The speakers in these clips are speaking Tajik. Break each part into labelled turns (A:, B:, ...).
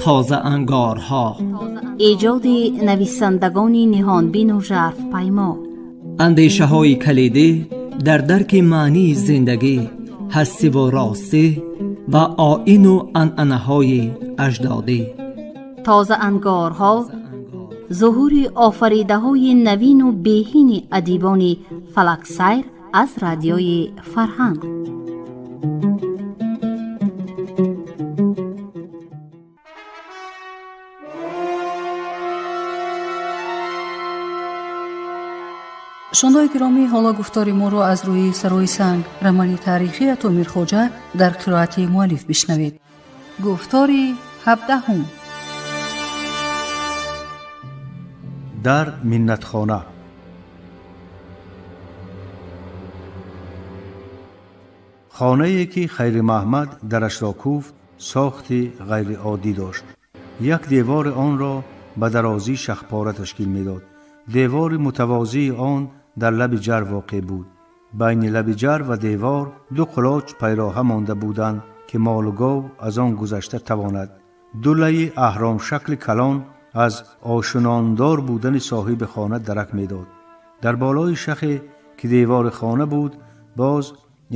A: Тозаангорҳо.
B: Эҷоди нависандагони ниҳонбину жарфпаймо.
A: Андешаҳои калидӣ дар дарки маънии зиндагӣ, ҳастиву ростӣ ва оину анъанаҳои аҷдодӣ.
B: Тозаангорҳо зуҳури офаридаҳои навину беҳини адибони фалаксайр аз Радиои Фарҳанг.
C: Шунавандагони гиромӣ, ҳоло гуфтори моро аз рӯи «Сарои санг», романи таърихии Атои Мирхоҷа дар қироати муаллиф бишнавед. Гуфтори 17-ум.
D: Дар миннатхона. Хонае, ки Хайри Маҳмад дарашро кӯфт, сохти ғайриоддӣ дошт. Як девори онро ба дарозӣ шахпора ташкил медод. Девори мутавозии он дар лаби ҷар воқеъ буд. Байни лаби ҷар ва девор ду қулоч пайроҳа монда буданд, ки молу гов аз он гузашта тавонад. Ду лаи аҳромшакли калон аз ошунондор будани соҳиби хона дарак медод. Дар болои шахе, ки девори хона буд, боз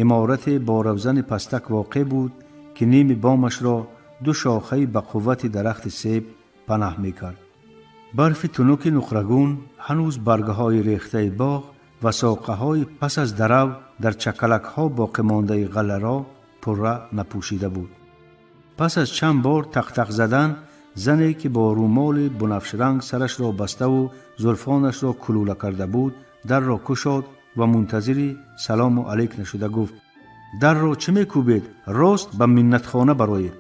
D: иморате бо равзани пастак воқеъ буд, ки ними бомашро ду шохаи ба қуввати дарахти себ панаҳ мекард. Барфи тунуки нуқрагун ҳанӯз баргаҳои рехтаи боғ ва соқаҳои пас аз дарав дар чакалакҳо боқимондаи ғалларо пурра напӯшида буд. Пас аз чанд бор тақтақ задан, зане, ки бо рӯмоли бунафшранг сарашро баставу зулфонашро кулула карда буд, дарро кушод ва мунтазири салому алейк нашуда гуфт: «Дарро чӣ мекӯбед? Рост ба миннатхона бароед».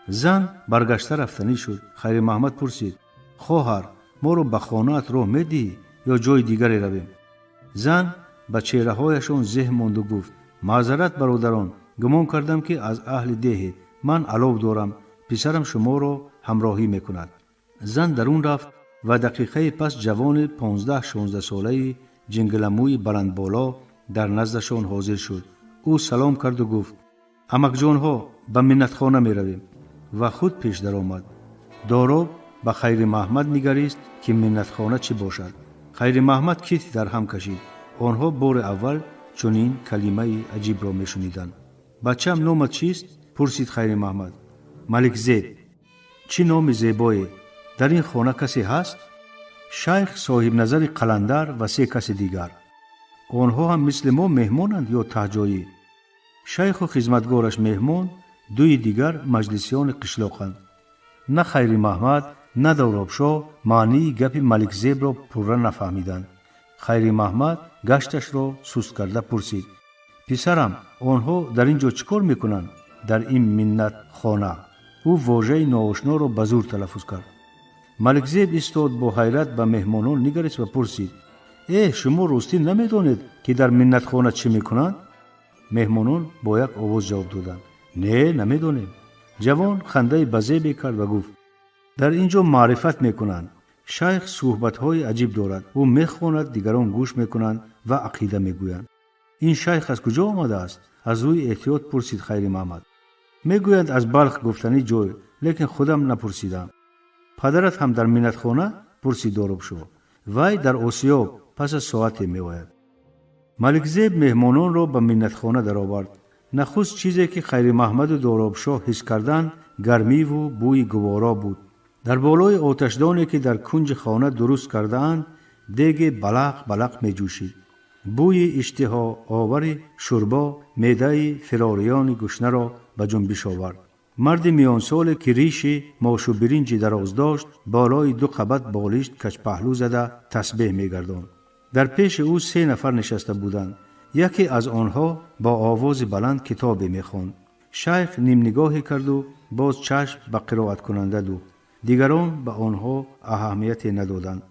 D: Зан баргашта рафтанӣ шуд. Хайри Маҳмад пурсид: «Хоҳар, моро ба хонаат роҳ медиҳӣ ё ҷои дигаре равем?» Зан ба чеҳраҳояшон зеҳ монду гуфт: «Маъзарат, бародарон, гумон кардам, ки аз аҳли деҳед. Ман алов дорам, писарам шуморо ҳамроҳӣ мекунад». Зан дарун рафт ва дақиқаи пас ҷавони 15-16-солаи ҷингиламӯи баландболо дар наздашон ҳозир шуд. Ӯ салом карду гуфт: «Амакҷонҳо, ба миннатхона меравем», ва худ пеш даромад. Дороб ба Хайри Маҳмад нигарист, ки миннатхона чӣ бошад. Хайри Маҳмад китф дар ҳам кашид. Онҳо бори аввал чунин калимаи аҷибро мешуниданд. «Бачам, номат чист?» пурсид Хайри Маҳмад. «Маликзеб». «Чӣ номи зебое! Дар ин хона касе ҳаст?» «Шайх Соҳибназари Қаландар ва се каси дигар». «Онҳо ҳам мисли мо меҳмонанд ё таҳҷоӣ?» «Шайху хизматгораш меҳмон, дуи дигар маҷлисиёни қишлоқанд». На Хайри Маҳмад, на Доробшоҳ маънии гапи Маликзебро пурра нафаҳмиданд. Хайри Маҳмад гашташро суст карда пурсид: «Писарам, онҳо дар ин ҷо чӣ кор мекунанд, дар ин миннатхона?» Ӯ вожаи ноошноро ба зур талаффуз кард. Маликзеб истод, бо ҳайрат ба меҳмонон нигарист ва пурсид: «Эҳ, шумо ростӣ намедонед, ки дар миннатхона чӣ мекунанд?» Меҳмонон бо як овоз ҷавоб доданд: «Не, намедонем». Ҷавон хандаи базебе кард ва гуфт: «Дар ин ҷо маърифат мекунанд. Шайх суҳбатҳои аҷиб дорад. Ӯ мехонад, дигарон гӯш мекунанд ва ақида мегӯянд». «Ин шайх аз куҷо омадааст?» аз рӯи эҳтиёт пурсид Хайри Маҳмад. «Мегӯянд, аз Балх гуфтанӣ ҷой, лекин худам напурсидам». «Падарат ҳам дар миннатхона?» пурсид Доробшоҳ. «Вай дар осиёб, пас аз соате меояд». Маликзеб меҳмононро ба миннатхона даровард. Нахуст чизе, ки Хайри Маҳмаду Доробшоҳ ҳис карданд, гармиву бӯи гуворо буд. Дар болои оташдоне, ки дар кунҷи хона дуруст кардаанд, деге балақ балақ меҷӯшид. Бӯи иштиҳоовари шӯрбо меъдаи фирориёни гушнаро ба ҷунбиш овард. Марди миёнсоле, ки риши мошу биринҷи дароз дошт, болои ду қабат болишт качпаҳлӯ зада тасбеҳ мегардонд. Дар пеши ӯ се нафар нишаста буданд. Яке аз онҳо бо овози баланд китобе мехонд. Шайх нимнигоҳе карду боз чашм ба қироаткунанда духт. Дигарон ба онҳо аҳамияте надоданд.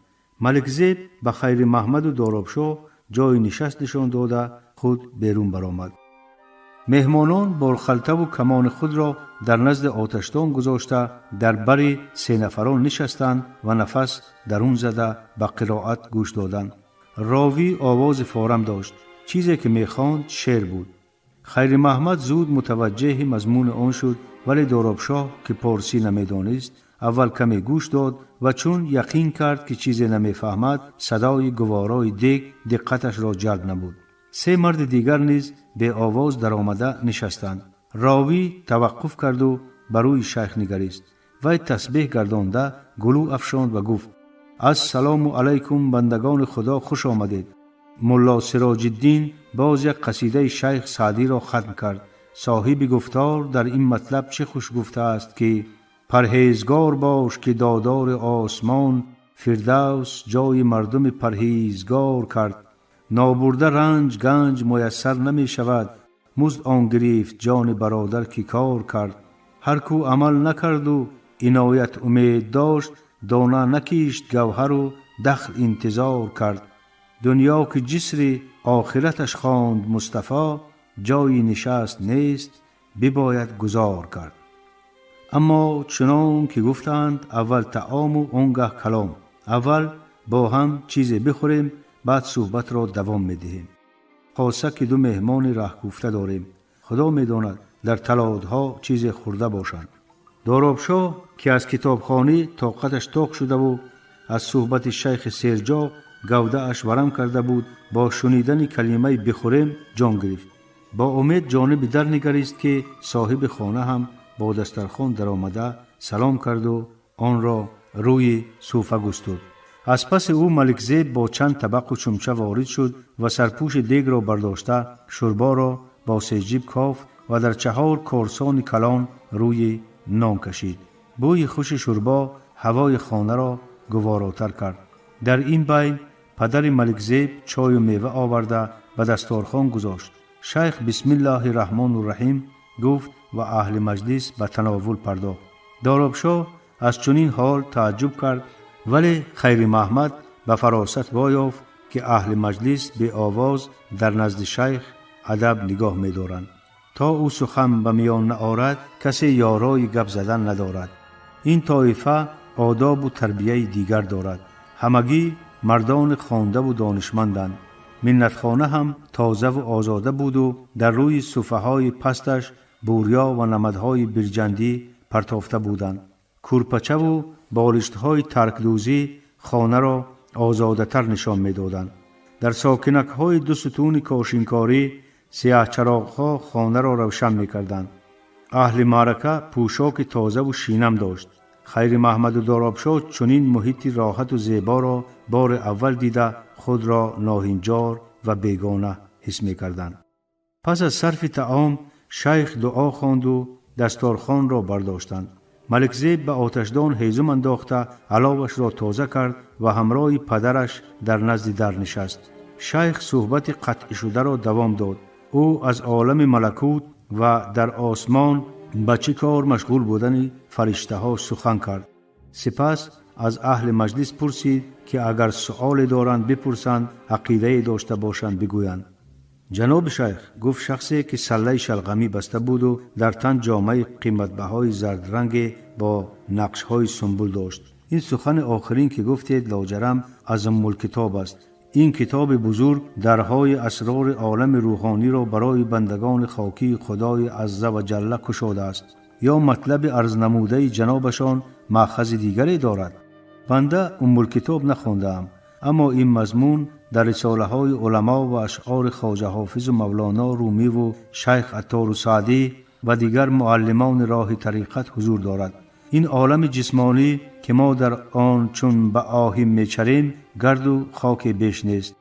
D: Маликзеб ба Хайри Маҳмаду Доробшоҳ ҷои нишаст нишон дода, худ берун баромад. Меҳмонон борхалтаву камони худро дар назди оташдон гузошта, дар бари сенафарон нишастанд ва нафас дарун зада ба қироат гӯш доданд. Ровӣ овози форам дошт. Чизе, ки мехонд, шеър буд. Хайри Маҳмад зуд мутаваҷҷеҳи мазмуни он шуд, вале Доробшоҳ, ки порсӣ намедонист, Аввал каме гӯш дод ва чун яқин кард, ки чизе намефаҳмад, садои гуворои дег диққаташро ҷалб намуд. Се марди дигар низ беовоз даромада нишастанд. Ровӣ таваққуф карду ба рӯи шайх нигарист. Вай тасбеҳ гардонда гулӯ афшонд ва гуфт: «Ассалому алайкум, бандагони Худо, хуш омадед». Мулло Сироҷиддин боз як қасидаи шайх Саъдиро хатм кард. Соҳиби гуфтор дар ин матлаб чӣ хуш гуфтааст, ки парҳезгор бош, ки додори осмон Фирдавс ҷои мардуми парҳизгор кард. Нобурда ранҷ ганҷ муяссар намешавад, музд он гирифт ҷони бародар, ки кор кард. Ҳар кӯ амал накарду иноят умед дошт, дона накишт гавҳару дахл интизор кард. Дунё ки ҷисри охираташ хонд Мустафо, ҷои нишаст нест, бибояд гузор кард. Аммо чунон ки гуфтанд, аввал таому, он гаҳ калом. Аввал бо ҳам чизе бихӯрем, баъд суҳбатро давом медиҳем. Хоса ки ду меҳмони раҳгуфта дорем, Худо медонад, дар талодҳо чизе хӯрда бошанд. Доробшоҳ, ки аз китобхонӣ тоқаташ тоқ шудаву аз суҳбати шайхи серҷоғ гавдааш варам карда буд, бо шунидани калимаи «бихӯрем» ҷон гирифт. Бо умед ҷониби дар нигарист, ки соҳиби хона ҳам бо дастархон даромада салом карду онро рӯи суфа густурд. Аз паси ӯ Маликзеб бо чанд табақу чумча ворид шуд ва сарпӯши дегро бардошта, шӯрборо бо сеҷиб кофт ва дар чаҳор корсони калон рӯи нон кашид. Бӯи хуши шӯрбо ҳавои хонаро гуворотар кард. Дар ин байн падари Маликзеб чою мева оварда ба дасторхон гузошт. Шайх «Бисмиллаҳи раҳмону раҳим» гуфт ва аҳли маҷлис ба тановул пардохт. Доробшоҳ аз чунин ҳол тааҷҷуб кард, вале Хайри Маҳмад ба фаросат воёфт, ки аҳли маҷлис беовоз дар назди шайх адаб нигоҳ медоранд. То ӯ сухан ба миён наорад, касе ёрои гап задан надорад. Ин тоифа одобу тарбияи дигар дорад. Ҳамагӣ мардони хондаву донишманданд. Миннатхона ҳам тозаву озода буду дар рӯи суфаҳои пасташ бурё ва намадҳои бирҷандӣ партофта буданд. Кӯрпачаву болиштҳои таркдӯзӣ хонаро озодатар нишон медоданд. Дар сокинакҳои ду сутуни кошинкорӣ сиёҳчароғҳо хонаро равшан мекарданд. Аҳли маърака пӯшоки тозаву шинам дошт. Хайри Маҳмаду Доробшоҳ чунин муҳити роҳату зеборо бори аввал дида, худро ноҳинҷор ва бегона ҳис мекарданд. Пас аз сарфи таом шайх дуо хонду дасторхонро бардоштанд. Маликзеб ба оташдон ҳезум андохта, аловашро тоза кард ва ҳамроҳи падараш дар назди дар нишаст. Шайх суҳбати қатъишударо давом дод. Ӯ аз олами малакут ва дар осмон ба чӣ кор машғул будани фариштаҳо сухан кард. Сипас аз аҳли маҷлис пурсид, ки агар суоле доранд, бипурсанд, ақидае дошта бошанд, бигӯянд. «Ҷаноби шайх», гуфт шахсе, ки саллаи шалғамӣ баста буду дар тан ҷомаи қиматбаҳои зардранге бо нақшҳои сумбул дошт, «ин сухани охирин, ки гуфтед, лоҷарам аз Уммулкитоб аст. Ин китоби бузург дарҳои асрори олами рӯҳониро барои бандагони хокии Худои азза ва ҷалла кушодааст ё матлаби арзнамудаи ҷанобашон маъхази дигаре дорад? Банда Уммулкитоб нахондаам, аммо ин мазмун дар рисолаҳои уламо ва ашъори Хоҷа Ҳофизу Мавлоно Румиву шайх Аттору Саъдӣ ва дигар муаллимони роҳи тариқат ҳузур дорад. Ин олами ҷисмонӣ, ки мо дар он чун ба оҳим мечарем, гарду хоке беш нест.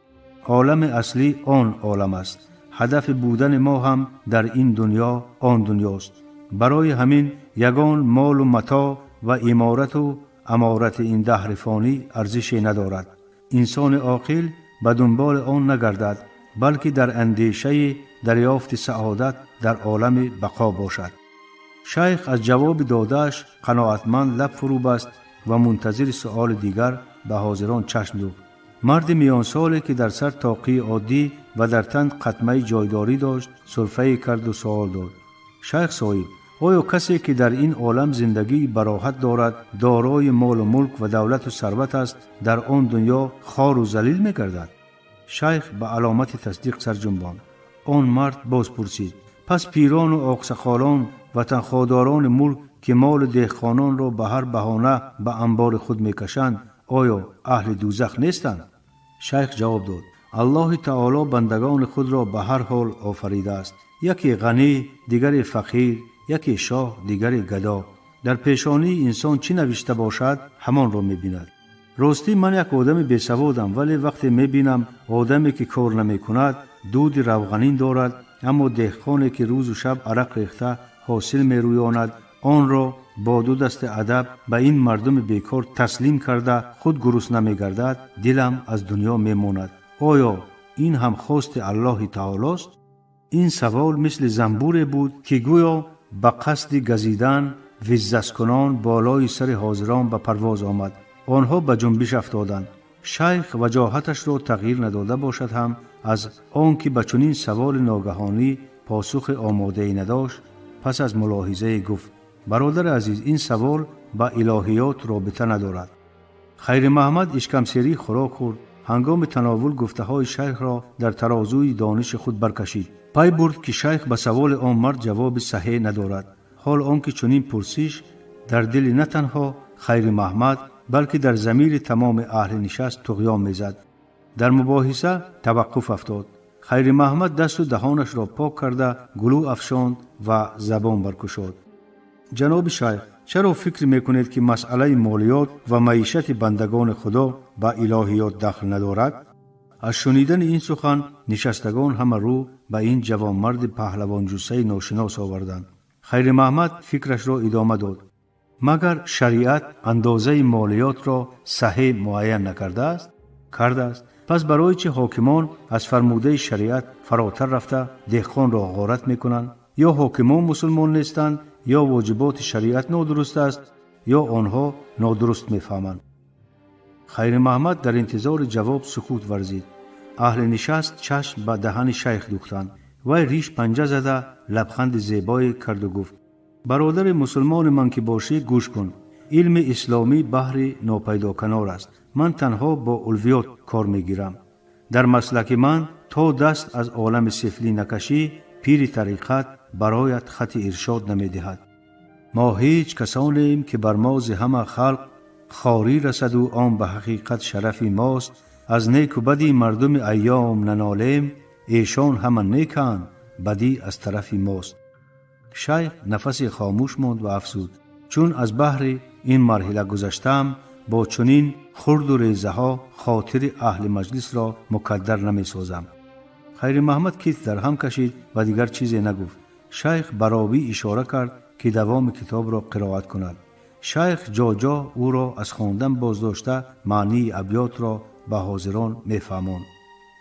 D: Олами аслӣ он олам аст. Ҳадафи будани мо ҳам дар ин дунё он дунёст. Барои ҳамин ягон молу матоъ ва иморату аморати ин даҳри фонӣ арзише надорад. Инсони оқил ба дунболи он нагардад, балки дар андешаи дарёфти саодат дар олами бақо бошад». Шайх аз ҷавоби додааш қаноатманд лаб фурӯ баст ва мунтазири суоли дигар ба ҳозирон чашм дӯхт. Марди миёнсоле, ки дар сар тоқии оддӣ ва дар тан қатмаи ҷойдорӣ дошт, сурфае карду суол дод: «Шайх соҳиб, оё касе, ки дар ин олам зиндагии бароҳат дорад, дорои молу мулк ва давлату сарват аст, дар он дунё хору залил мегардад?» Шайх ба аломати тасдиқ сар ҷунбонд. Он мард боз пурсид: «Пас пирону оқсақолон Ватанходорони мулк, ки моли деҳқононро ба ҳар баҳона ба анбори худ мекашанд, оё аҳли дӯзах нестанд? Шайх ҷавоб дод: Аллоҳи таоло бандагони худро ба ҳар ҳол офаридааст. Яке ғанӣ, дигаре фақир, яке шоҳ, дигаре гадо. Дар пешонии инсон чӣ навишта бошад, ҳамонро мебинад. Ростӣ, ман як одами бесаводам, вале вақте мебинам одаме, ки кор намекунад, дуди равғанин дорад, аммо деҳқоне, ки рӯзу шаб арақ рехта ҳосил мерӯёнад, онро бо ду дасти адаб ба ин мардуми бекор таслим карда, худ гурусна мегардад, дилам аз дунё мемонад. Оё ин ҳам хости Аллоҳи таолост? Ин савол мисли занбуре буд, ки гӯё ба қасди газидан виззаскунон болои сари ҳозирон ба парвоз омад. Онҳо ба ҷунбиш афтоданд. Шайх ваҷоҳаташро тағйир надода бошад ҳам, аз он ки ба чунин саволи ногаҳонӣ посухи омодае надошт, пас аз мулоҳизае гуфт: Бародари азиз, ин савол ба илоҳиёт робита надорад. Хайримаҳмад ишкамсерӣ хӯрок хӯрд. Ҳангоми тановул гуфтаҳои шайхро дар тарозуи дониши худ баркашид. Пай бурд, ки шайх ба саволи он мард ҷавоби саҳеҳ надорад, ҳол он ки чунин пурсиш дар дили на танҳо Хайримаҳмад, балки дар замири тамоми аҳли нишаст туғён мезад. Дар мубоҳиса таваққуф афтод. Хайримаҳмад дасту даҳонашро пок карда, гулӯ афшонд ва забон баркушод: Ҷаноби шайх, чаро фикр мекунед, ки масъалаи молиёт ва маишати бандагони Худо ба илоҳиёт дахл надорад? Аз шунидани ин сухан нишастагон ҳама рӯ ба ин ҷавонмарди паҳлавонҷуссаи ношинос оварданд. Хайримаҳмад фикрашро идома дод: Магар шариат андозаи молиётро саҳеҳ муайян накардааст? Кардааст. Пас барои чӣ ҳокимон аз фармудаи шариат фаротар рафта, деҳқонро ғорат мекунанд? Ё ҳокимон мусулмон нестанд, ё воҷиботи шариат нодуруст аст, ё онҳо нодуруст мефаҳманд. Хайримаҳмад дар интизори ҷавоб сукут варзид. Аҳли нишаст чашм ба даҳани шайх духтанд. Вай риш панҷа зада, лабханди зебое карду гуфт: Бародари мусулмони ман ки бошӣ, гӯш кун. Илми исломӣ баҳри нопайдоканор аст. Ман танҳо бо улвиёт кор мегирам. Дар маслаки ман то даст аз олами сифлӣ накашӣ, пири тариқат бароят хати иршод намедиҳад. Мо ҳеҷ касонем, ки бар мо зи ҳама халқ хорӣ расаду он ба ҳақиқат шарафи мост. Аз неку бади мардуми айём нанолем, эшон ҳама неканд, бадӣ аз тарафи мост. Шайх нафасе хомӯш монд ва афзуд: Чун аз баҳри ин марҳила гузаштаам, бо чунин хурду резаҳо хотири аҳли маҷлисро мукаддар намесозам. Хайримаҳмад китф дар ҳам кашид ва дигар чизе нагуфт. Шайх ба ровӣ ишора кард, ки давоми китобро қироат кунад. Шайх ҷоҷо ӯро аз хондан боздошта, маънии абётро ба ҳозирон мефаҳмонд.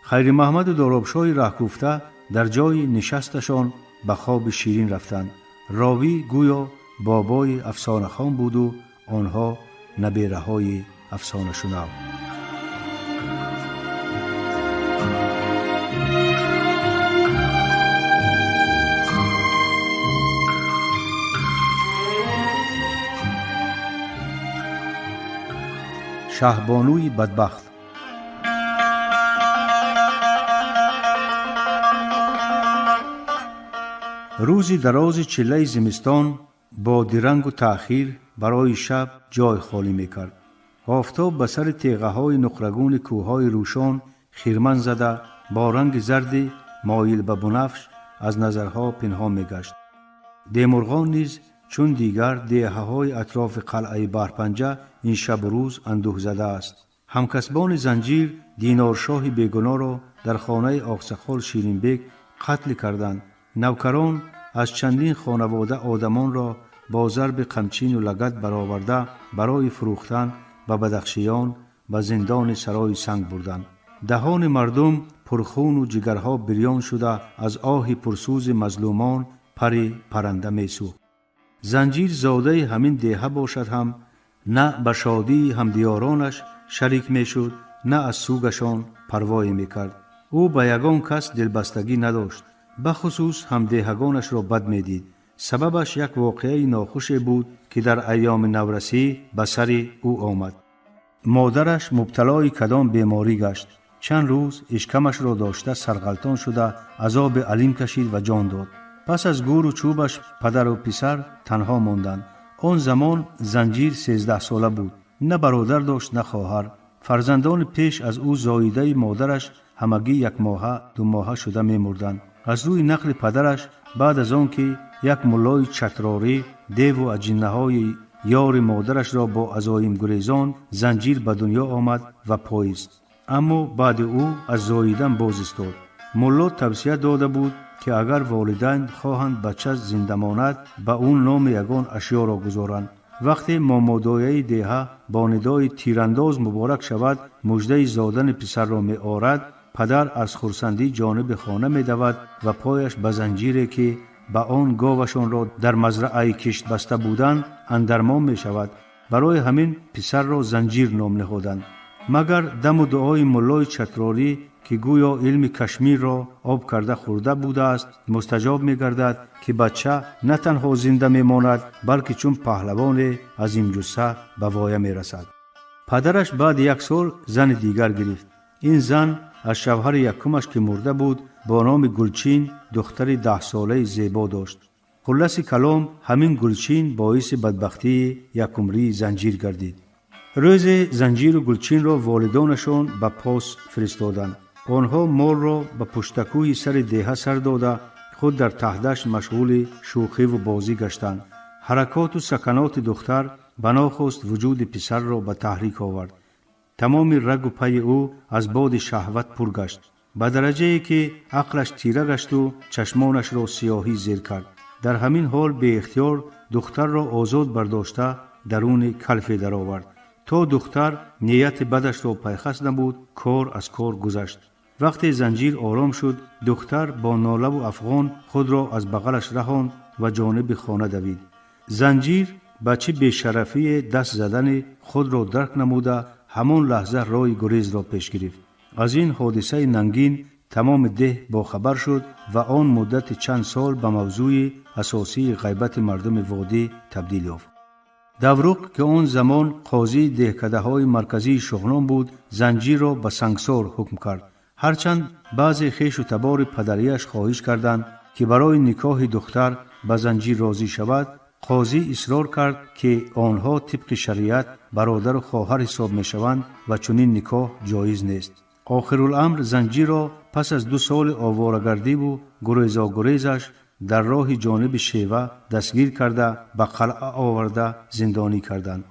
D: Хайримаҳмаду Доробшоҳи раҳкуфта дар ҷои нишасташон ба хоби ширин рафтанд. Ровӣ гӯё бобои афсонахон буду онҳо набераҳои афсонашунав. Шаҳбонуи бадбахт. Рӯзи дарози чиллаи зимистон бо дирангу таъхир барои шаб ҷой холӣ мекард. Офтоб ба сари теғаҳои нуқрагуни кӯҳҳои Рӯшон хирман зада, бо ранги зарди моил ба бунафш аз назарҳо пинҳон мегашт. Демурғон низ, чун дигар деҳаҳои атрофи қалъаи Баҳрпанҷа, ин шабу рӯз андӯҳзада аст. Ҳамкасбони Занҷир Диноршоҳи бегуноҳро дар хонаи оқсақол Ширинбек қатл карданд. Навкарон аз чандин хонавода одамонро бо зарби қамчину лагат бароварда, барои фурӯхтан ба бадахшиён ба зиндони Сарои Санг бурданд. Даҳони мардум пурхуну ҷигарҳо бирён шуда, аз оҳи пурсӯзи мазлумон пари парранда месӯхт. Занҷир зодаи ҳамин деҳа бошад ҳам, на ба шодии ҳамдиёронаш шарик мешуд, на аз сӯгашон парвое мекард. Ӯ ба ягон кас дилбастагӣ надошт, бахусус ҳамдеҳагонашро бад медид. Сабабаш як воқеаи нохуше буд, ки дар айёми наврасӣ ба сари ӯ омад. Модараш мубталои кадом беморӣ гашт. Чанд рӯз ишкамашро дошта, сарғалтон шуда, азоби алим кашид ва ҷон дод. Пас аз гӯру чӯбаш падару писар танҳо монданд. Он замон Занҷир 13сола буд. На бародар дошт, на хоҳар. Фарзандони пеш аз ӯ зоидаи модараш ҳамагӣ якмоҳа, думоҳа шуда мемурданд. Аз рӯи нақли падараш, баъд аз он ки як муллои чатрорӣ деву аҷиннаҳои ёри модарашро бо азоим гурезон, Занҷир ба дунё омад ва поист. Аммо баъди ӯ аз зоидан боз истод. Мулло тавсия дода буд, ки агар волидайн хоҳанд бача зинда монад, ба ӯ номи ягон ашёро гузоранд. Вақте момодояи деҳа бо нидои «Тирандоз муборак шавад» муждаи зодани писарро меорад, падар аз хурсандӣ ҷониби хона медавад ва пояш ба занҷире, ки ба он говашонро дар мазраъаи кишт баста буданд, андармон мешавад. Барои ҳамин писарро Занҷир ном ниҳоданд. Магар даму дуои муллои чатрорӣ, ки гӯё илми Кашмирро об карда хӯрда будааст, мустаҷоб мегардад, ки бача на танҳо зинда мемонад, балки чун паҳлавоне азимҷусса ба воя мерасад. Падараш баъди як сол зани дигар гирифт. Ин зан аз шавҳари якумаш, ки мурда буд, бо номи Гулчин духтари 10солаи зебо дошт. Хулласи калом, ҳамин Гулчин боиси бадбахтии якумрии Занҷир гардид. Рӯзе Занҷиру Гулчинро волидонашон ба пос фиристоданд. Онҳо молро ба пуштакӯҳи сари деҳа сар дода, худ дар таҳдашт машғули шӯхиву бозӣ гаштанд. Ҳаракоту саканоти духтар ба нохост вуҷуди писарро ба таҳрик овард. Тамоми рагу пайи ӯ аз боди шаҳват пур гашт, ба дараҷае ки ақлаш тира гашту чашмонашро сиёҳӣ зер кард. Дар ҳамин ҳол беихтиёр духтарро озод бардошта, даруни калфе даровард. То духтар нияти бадашро пайхас набуд, кор аз кор гузашт. Вақте Занҷир ором шуд, духтар бо нолаву афғон худро аз бағалаш раҳонд ва ҷониби хона давид. Занҷир ба чӣ бешарафие даст задани худро дарк намуда, ҳамон лаҳза роҳи гурезро пеш гирифт. Аз ин ҳодисаи нангин тамоми деҳ бохабар шуд ва он муддати чанд сол ба мавзӯи асосии ғайбати мардуми водӣ табдил ёфт. Давруқ, ки он замон қозии деҳкадаҳои марказии Шуғнон буд, Занҷирро ба сангсор ҳукм кард. Ҳарчанд баъзе хешу табори падарияш хоҳиш карданд, ки барои никоҳи духтар ба Занҷир розӣ шавад, қозӣ исрор кард, ки онҳо тибқи шариат бародару хоҳар ҳисоб мешаванд ва чунин никоҳ ҷоиз нест. Охируламр Занҷирро пас аз 2 соли оворагардиву гурезогурезаш дар роҳи ҷониби Шева дастгир карда, ба қалъа оварда зиндонӣ карданд.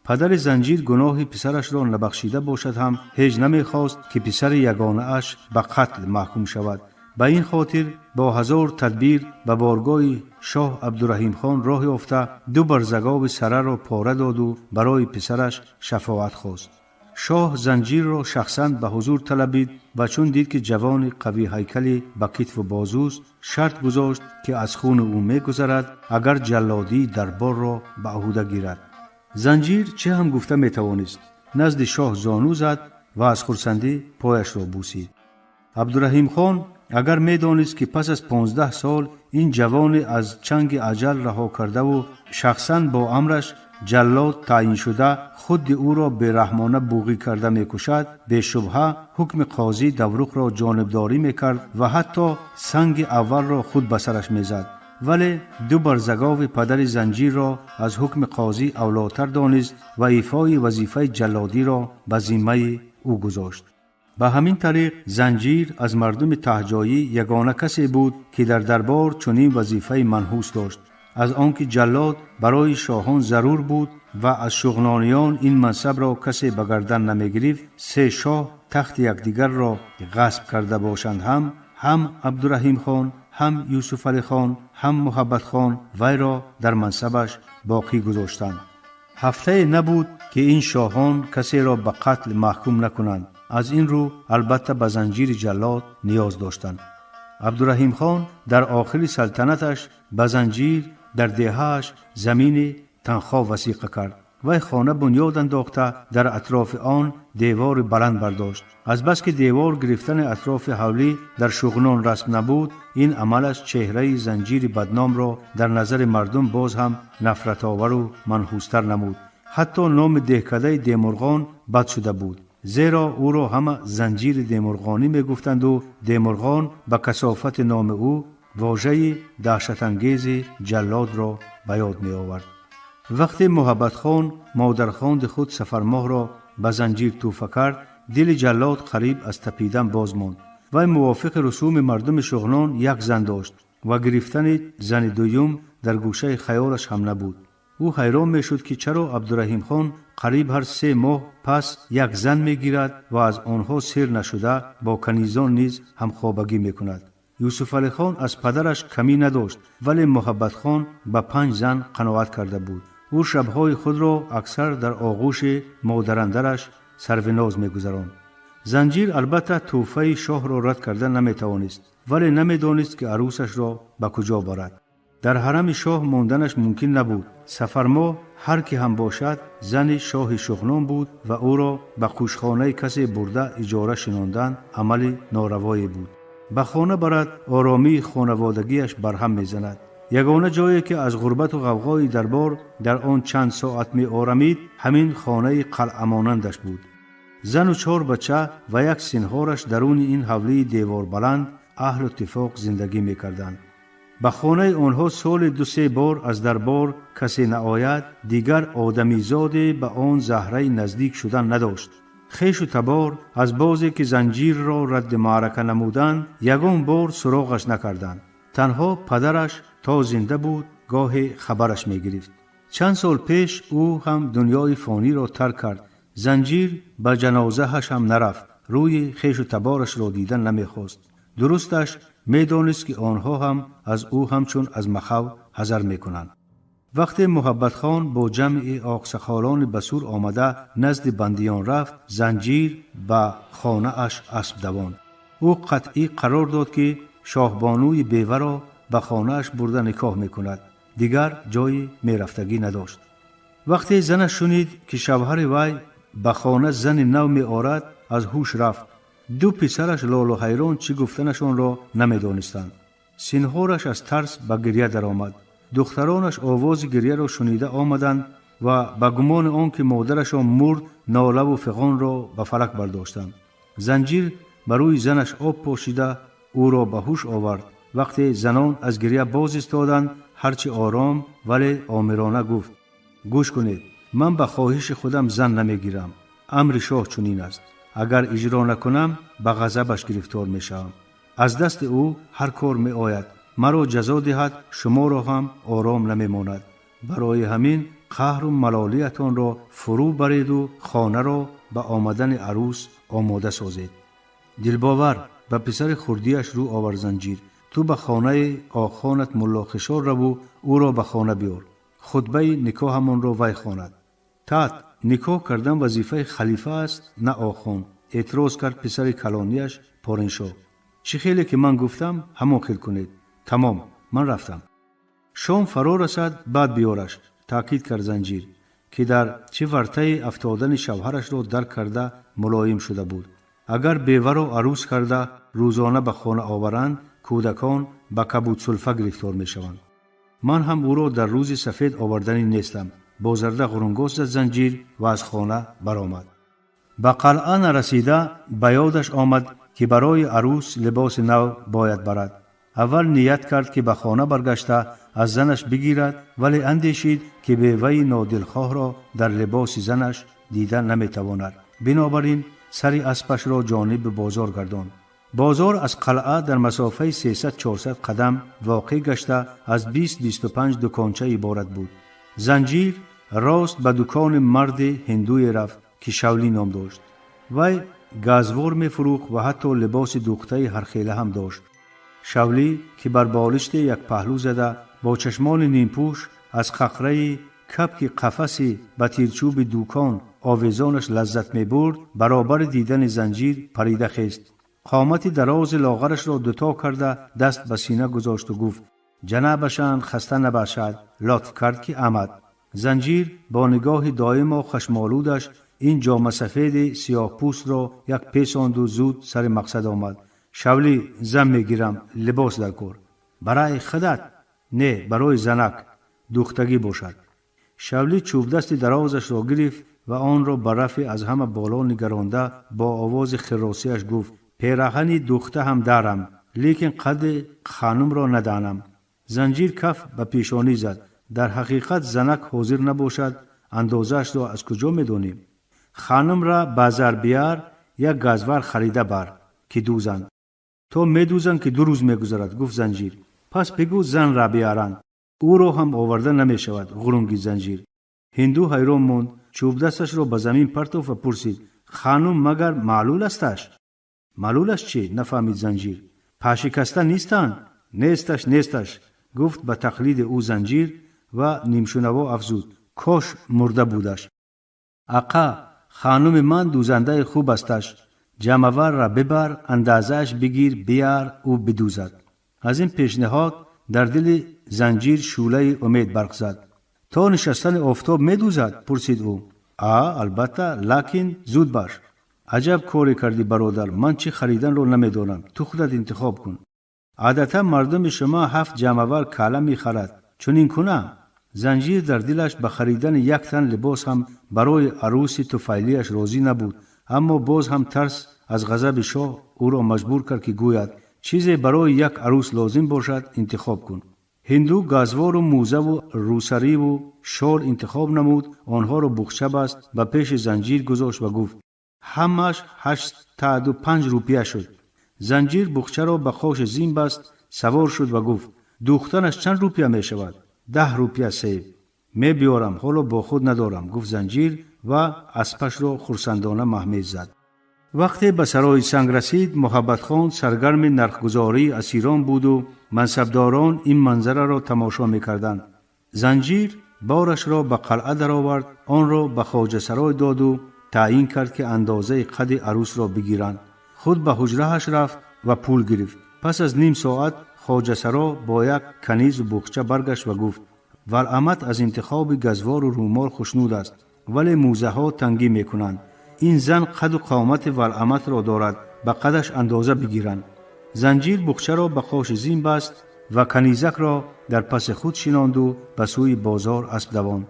D: Падари Занҷир гуноҳи писарашро набахшида бошад ҳам, ҳеҷ намехост, ки писари ягонааш ба қатл маҳкум шавад. Ба ин хотир бо ҳазор тадбир ба боргоҳи шоҳ Абдураҳимхон роҳ ёфта, ду барзагови сараро пора доду барои писараш шафоат хост. Шоҳ Занҷирро шахсан ба ҳузур талабид ва чун дид, ки ҷавони қавиҳайкали ба китфу бозуст, шарт гузошт, ки аз хуни ӯ мегузарад, агар ҷаллодии дарборро ба ӯҳда гирад. Занҷир чӣ ҳам гуфта метавонист? Назди шоҳ зону зад ва аз хурсандӣ пояшро бусид. Абдураҳимхон агар медонист, ки пас аз 15 сол ин ҷавоне аз чанги аҷал раҳо кардаву шахсан бо амраш ҷаллод таъйиншуда худи ӯро бераҳмона буғӣ карда мекушад, бешубҳа ҳукми қозӣ Давруқро ҷонибдорӣ мекард ва ҳатто санги аввалро худ ба сараш мезад. Вале ду барзагови падари Занҷирро аз ҳукми қозӣ авлотар донист ва ифои вазифаи ҷаллодиро ба зиммаи ӯ гузошт. Ба ҳамин тариқ Занҷир аз мардуми таҳҷоӣ ягона касе буд, ки дар дарбор чунин вазифаи манҳус дошт. Аз он ки ҷаллод барои шоҳон зарур буд ва аз шуғнониён ин мансабро касе ба гардан намегирифт, се шоҳ тахти якдигарро ғасб карда бошанд ҳам, ҳам Абдураҳимхон, ҳам Юсуфалихон, ҳам Муҳаббатхон вайро дар мансабаш боқӣ гузоштанд. Ҳафтае набуд, ки ин шоҳон касеро ба қатл маҳкум накунанд. Аз ин рӯ албатта ба Занҷири ҷаллод ниёз доштанд. Абдураҳимхон дар охири салтанаташ ба Занҷир дар деҳааш замини танхо васиқа кард. Вай хона бунёд андохта, дар атрофи он девори баланд бардошт. Азбаски девор гирифтани атрофи ҳавлӣ дар Шуғнон расм набуд, ин амалаш чеҳраи Занҷири бадномро дар назари мардум боз ҳам нафратовару манҳустар намуд. Ҳатто номи деҳкадаи Демурғон бад шуда буд, зеро ӯро ҳама Занҷири Демурғонӣ мегуфтанду Демурғон ба касофати номи ӯ Вожаи даҳшатангези ҷаллодро ба ёд меовард. Вақте Муҳаббатхон модархонди худ Сафармоҳро ба занҷир тӯҳфа кард, дили ҷаллод қариб аз тапидан боз монд. Вай мувофиқи русуми мардуми Шуғнон як зан дошт ва гирифтани зани дуюм дар гӯшаи хаёлаш ҳам набуд. Ӯ ҳайрон мешуд, ки чаро Абдураҳимхон қариб ҳар 3 моҳ пас як зан мегирад ва аз онҳо сер нашуда бо канизон низ ҳамхобагӣ мекунад. Юсуфалихон аз падараш камӣ надошт, вале Муҳаббатхон ба панҷ зан қаноат карда буд. Ӯ шабҳои худро аксар дар оғӯши модарандараш Сарвиноз мегузаронд. Занҷир албатта тӯҳфаи шоҳро рад карда наметавонист, вале намедонист, ки арӯсашро ба куҷо барад. Дар ҳарами шоҳ монданаш мумкин набуд. Сафармоҳ ҳар ки ҳам бошад, зани шоҳи Шуғнон буд ва ӯро ба қӯшхонаи касе бурда иҷора шинондан амали норавое буд. Ба хона барад, оромии хонаводагиаш барҳам мезанад. Ягона ҷое, ки аз ғурбату ғавғои дарбор дар он чанд соат меорамид, ҳамин хонаи қалъамонандаш буд. Зану чор бача ва як синҳораш даруни ин ҳавлии деворбаланд аҳлу иттифоқ зиндагӣ мекарданд. Ба хонаи онҳо соли ду-се бор аз дарбор касе наояд, дигар одамизоде ба он заҳраи наздик шудан надошт. Хешу табор аз бозе ки занҷирро радди маърака намуданд, ягон бор суроғаш накарданд. Танҳо падараш то зинда буд, гоҳе хабараш мегирифт. Чанд сол пеш ӯ ҳам дунёи фониро тарк кард. Занҷир ба ҷанозааш ҳам нарафт, рӯи хешу таборашро дидан намехост. Дурусташ, медонист, ки онҳо ҳам аз ӯ ҳамчун аз махав ҳазар мекунанд. Вақте Муҳаббатхон бо ҷамъи оқсақолони Басур омада назди бандиён рафт, Занҷир ба хонааш асп давонд. Ӯ қатъӣ қарор дод, ки шоҳбонуи беваро ба хонааш бурда никоҳ мекунад. Дигар ҷойи мерафтагӣ надошт. Вақте занаш шунид, ки шавҳари вай ба хона зани нав меорад, аз ҳуш рафт. Ду писараш лолу ҳайрон чӣ гуфтанашонро намедонистанд. Синҳораш аз тарс ба гирья даромад. Духтаронаш овози гирьяро шунида омаданд ва ба гумони он ки модарашон мурд, нолаву фиғонро ба фалак бардоштанд. Занҷир ба рӯи занаш об пошида, ӯро ба ҳуш овард. Вақте занон аз гирья боз истоданд, ҳарчи ором, вале омирона гуфт: «Гӯш кунед, ман ба хоҳиши худам зан намегирам. Амри шоҳ чунин аст. Агар иҷро накунам, ба ғазабаш гирифтор мешавам. Аз дасти ӯ ҳар кор меояд. Маро ҷазо диҳад, шуморо ҳам ором намемонад. Барои ҳамин қаҳру малолиятонро фурӯ бареду хонаро ба омадани арӯс омода созед. Дилбовар», ба писари хурдиаш рӯ овард Занҷир, «ту ба хонаи оғхонат Муллохишор раву ӯро ба хона биёр. Хутбаи никоҳамонро вай хонад». «Тат, никоҳ кардан вазифаи халифа аст, на охон», эътироз кард писари калонияш Пориншоҳ. «Чӣ хеле ки ман гуфтам, ҳамон хел кунед. Тамом, ман рафтам. Шом фаро расад, баъд биёраш», таъкид кард Занҷир, ки дар чӣ вартаи афтодани шавҳарашро дарк карда мулоим шуда буд. Агар беваро арӯс карда рӯзона ба хона оваранд, кӯдакон ба кабудсулфа гирифтор мешаванд. «Ман ҳам ӯро дар рӯзи сафед оварданӣ нестам», бозарда ғурунгос зад Занҷир ва аз хона баромад. Ба қалъа нарасида ба ёдаш омад, ки барои арӯс либоси нав бояд барад. Аввал ният кард, ки ба хона баргашта аз занаш бигирад, вале андешид, ки беваи нодилхоҳро дар либоси занаш дида наметавонад. Бинобар ин сари аспашро ҷониби бозор гардонд. Бозор аз қалъа дар масофаи 300-400 қадам воқеъ гашта, аз 20-25 дуконча иборат буд. Занҷир рост ба дукони марди ҳиндуе рафт, ки Шавлӣ ном дошт. Вай газвор мефурӯхт ва ҳатто либоси духтаи ҳархела ҳам дошт. Шавлӣ, ки бар болиште як паҳлӯ зада, бо чашмони нимпӯш аз қақраи кабки қафаси ба тирчӯби дукон овезонаш лаззат мебурд, баробари дидани Занҷир парида хест, қомати дарози лоғарашро дуто карда, даст ба сина гузошту гуфт: «Ҷанабашанд хаста набошад, лотф кард, ки омад». Занҷир бо нигоҳи доимо хашмолудаш ин ҷомасафеди сиёҳпӯстро як песонду зуд сари мақсад омад: «Шавлӣ, зан мегирам, либос дар кор». «Барои худат?» «Не, барои занак. Духтагӣ бошад». Шавлӣ чӯбдасти дарозашро гирифт ва онро ба рафи аз ҳама боло нигаронда, бо овози хирросиаш гуфт: «Пераҳани духта ҳам дарам. Лекин қадди ханумро наданам. Занҷир каф ба пешонӣ зад. Дар ҳақиқат занак ҳозир набошад, андозаашро аз куҷо медонем? Ханумра ба зарбияр як газвар харида бар, ки дӯзанд. То медӯзанд, ки 2 рӯз мегузарад, гуфт занҷир. Пас бигӯ занра бияранд. Ӯро ҳам оварда намешавад, ғурунгид занҷир. Ҳинду ҳайрон монд, чӯбдасташро ба замин партофт ва пурсид: ханум магар маълул асташ? Маълулаш чӣ? Нафаҳмид занҷир. Пашикаста нестанд? Несташ, несташ, гуфт ба тақлиди ӯ занҷир ва нимшунаво афзуд: кош мурда будаш. Ақа, хануми ман дӯзандаи хуб асташ. Ҷамъаварра бибар, андозааш бигир, бияр, ӯ бидӯзад. Аз ин пешниҳод дар дили занҷир шӯълаи умед барқ зад. То нишастани офтоб медӯзад? Пурсид ӯ. А, албатта, лакин зуд баш. Аҷаб коре кардӣ, бародар, ман чӣ хариданро намедонам, ту худат интихоб кун. Одатан мардуми шумо 7 ҷамъавар кала мехарад. Чунин кунам? Занҷир дар дилаш ба харидани як тан либос ҳам барои арӯси туфайлияш розӣ набуд, аммо боз ҳам тарс аз ғазаби шоҳ ӯро маҷбур кард, ки гӯяд: чизе барои як арӯс лозим бошад, интихоб кун. Ҳинду газвору мӯзаву рӯсариву шол интихоб намуд, онҳоро буғча баст, ба пеши занҷир гузошт ва гуфт: ҳамааш 85 рупия шуд. Занҷир буғчаро ба қоши зин баст, савор шуд ва гуфт: дӯхтанаш чанд рупия мешавад? 10 рупия, сейб. Мебиёрам, ҳоло бо худ надорам, гуфт занҷир ва аспашро хурсандона маҳмез зад. Вақте ба сарои санг расид, Муҳаббатхон саргарми нархгузории асирон буду мансабдорон ин манзараро тамошо мекарданд. Занҷир борашро ба қалъа даровард, онро ба хоҷасарой доду таъйин кард, ки андозаи қадди арӯсро бигиранд. Худ ба ҳуҷрааш рафт ва пул гирифт. Пас аз ним соат хоҷасаро бо як канизу буғча баргашт ва гуфт: валамат аз интихоби газвору рӯмол хушнуд аст, вале мӯзаҳо тангӣ мекунанд. Ин зан қаду қомати валаматро дорад, ба қадаш андоза бигиранд. Занҷир буғчаро ба қоши зин баст ва канизакро дар паси худ шинонду ба сӯи бозор асп давонд.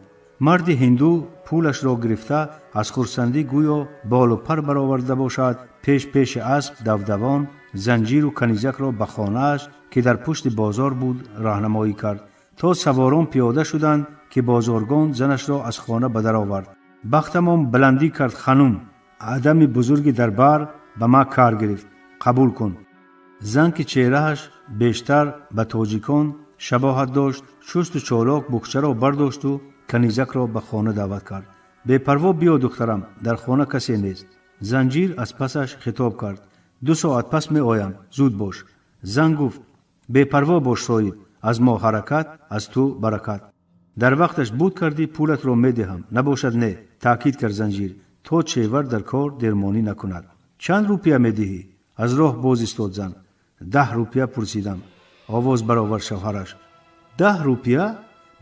D: Марди ҳинду пулашро гирифта аз хурсандӣ гӯё болу пар бароварда бошад, пеш пеши асп давдавон занҷиру канизакро ба хонааш, ки дар пушти бозор буд, роҳнамоӣ кард. То саворон пиёда шуданд, ки бозоргон занашро аз хона ба дар овард. Бахтамон баландӣ кард, ханум, одами бузурги дарбар ба ма кар гирифт, қабул кун. Зан, ки чеҳрааш бештар ба тоҷикон шабоҳат дошт, шусту чолок буғчаро бардошту канизакро ба хона даъват кард. Бепарво биё, духтарам, дар хона касе нест. Занҷир аз пасаш хитоб кард: 2 соат пас меоям, зуд бош. Зан гуфт: бепарво бош, соҳиб, аз мо ҳаракат, аз ту баракат. Дар вақташ буд кардӣ, пулатро медиҳам, набошад не, таъкид кард занҷир, то чевар дар кор дермонӣ накунад. Чанд рупия медиҳӣ? Аз роҳ боз истод зан. 10 рупия пурсидам, овоз баровард шавҳараш. 10 рупия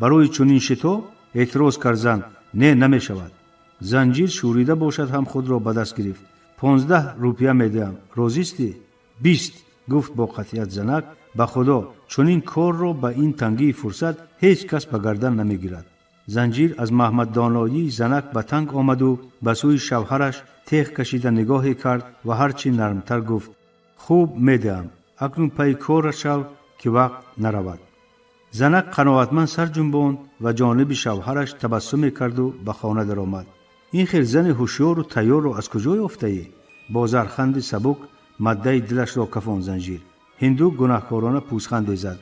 D: барои чунин шитоб? Эътироз кард зан. Не, намешавад. Занҷир шӯрида бошад ҳам худро ба даст гирифт. 15 рупия медиҳам, розистӣ? 20, гуфт бо қатъият занак. Ба худо, чунин корро ба ин тангии фурсат ҳеҷ кас ба гардан намегирад. Занҷир аз маҳмаддоноии занак ба танг омаду ба сӯи шавҳараш теғ кашида нигоҳе кард ва ҳарчи нармтар гуфт: хуб, медиҳам, акнун пайи корра шав, ки вақт наравад. Занак қаноатманд сар ҷунбонд ва ҷониби шавҳараш табассуме карду ба хона даромад. Ин хел зани ҳушёру тайёрро аз куҷо ёфтаӣ? Бо зарханди сабук маддаи дилашро кафон занҷир. Ҳинду гунаҳкорона пӯзханде зад.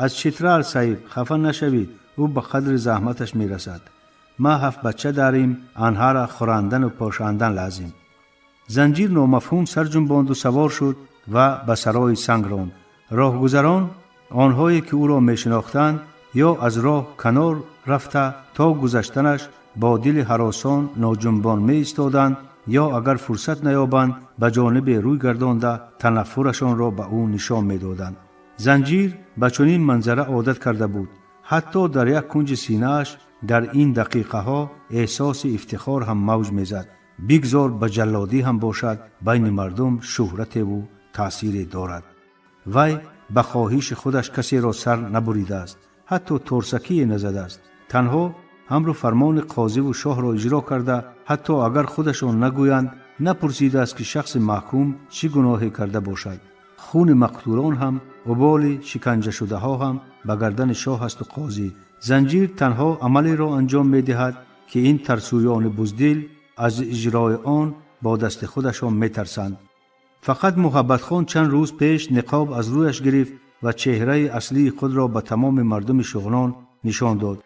D: Аз Читрал, саиб, хафа нашавид, ӯ ба қадри заҳматаш мерасад. Ма 7 бача дарим, анҳара хӯрандану пошандан лазим. Занҷир номафҳум сар ҷунбонду савор шуд ва ба сарои санг ронд. Роҳгузарон, онҳое ки ӯро мешинохтанд, ё аз роҳ канор рафта то гузаштанаш бо дили ҳаросон ноҷунбон меистоданд, ё агар фурсат наёбанд, ба ҷонибе рӯй гардонда танаффурашонро ба ӯ нишон медоданд. Занҷир ба чунин манзара одат карда буд. Ҳатто дар як кунҷи синааш дар ин дақиқаҳо эҳсоси ифтихор ҳам мавҷ мезад. Бигзор ба ҷаллодӣ ҳам бошад, байни мардум шӯҳратеву таъсире дорад. Вай ба хоҳиши худаш касеро сар набуридааст, ҳатто торсакие назадааст. Танҳо амру фармони қозиву шоҳро иҷро карда, ҳатто агар худашон нагӯянд, напурсидааст, ки шахси маҳкум чӣ гуноҳе карда бошад. Хуни мақтулон ҳам, уболи шиканҷашудаҳо ҳам ба гардани шоҳ асту қозӣ. Занҷир танҳо амалеро анҷом медиҳад, ки ин тарсӯёни буздил аз иҷрои он бо дасти худашон метарсанд. Фақат Муҳаббатхон чанд рӯз пеш ниқоб аз рӯяш гирифт ва чеҳраи аслии худро ба тамоми мардуми Шуғнон нишон дод.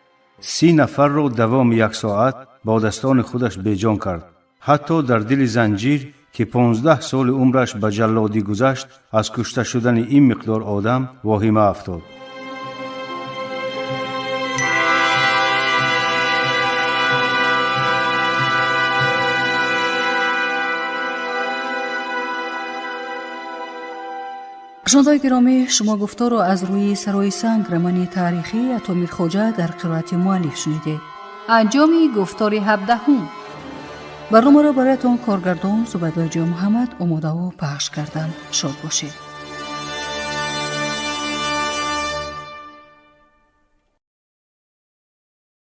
D: 30 нафарро давоми як соат бо дастони худаш беҷон кард. Ҳатто дар дили Занҷир, ки 15 соли умраш ба ҷаллодӣ гузашт, аз кушта шудани ин миқдор одам воҳима афтод.
C: Шунавандаи гиромӣ, шумо гуфторро аз рӯи «Сарои санг» романи таърихии Ато Мирхоҷа дар қироати муаллиф шунидед.
E: Анҷоми гуфтори 17-ум.
C: Барномаро бароятон коргардон Зубайдуллоҷон Муҳаммад омодаву пахш карданд. Шод бошед.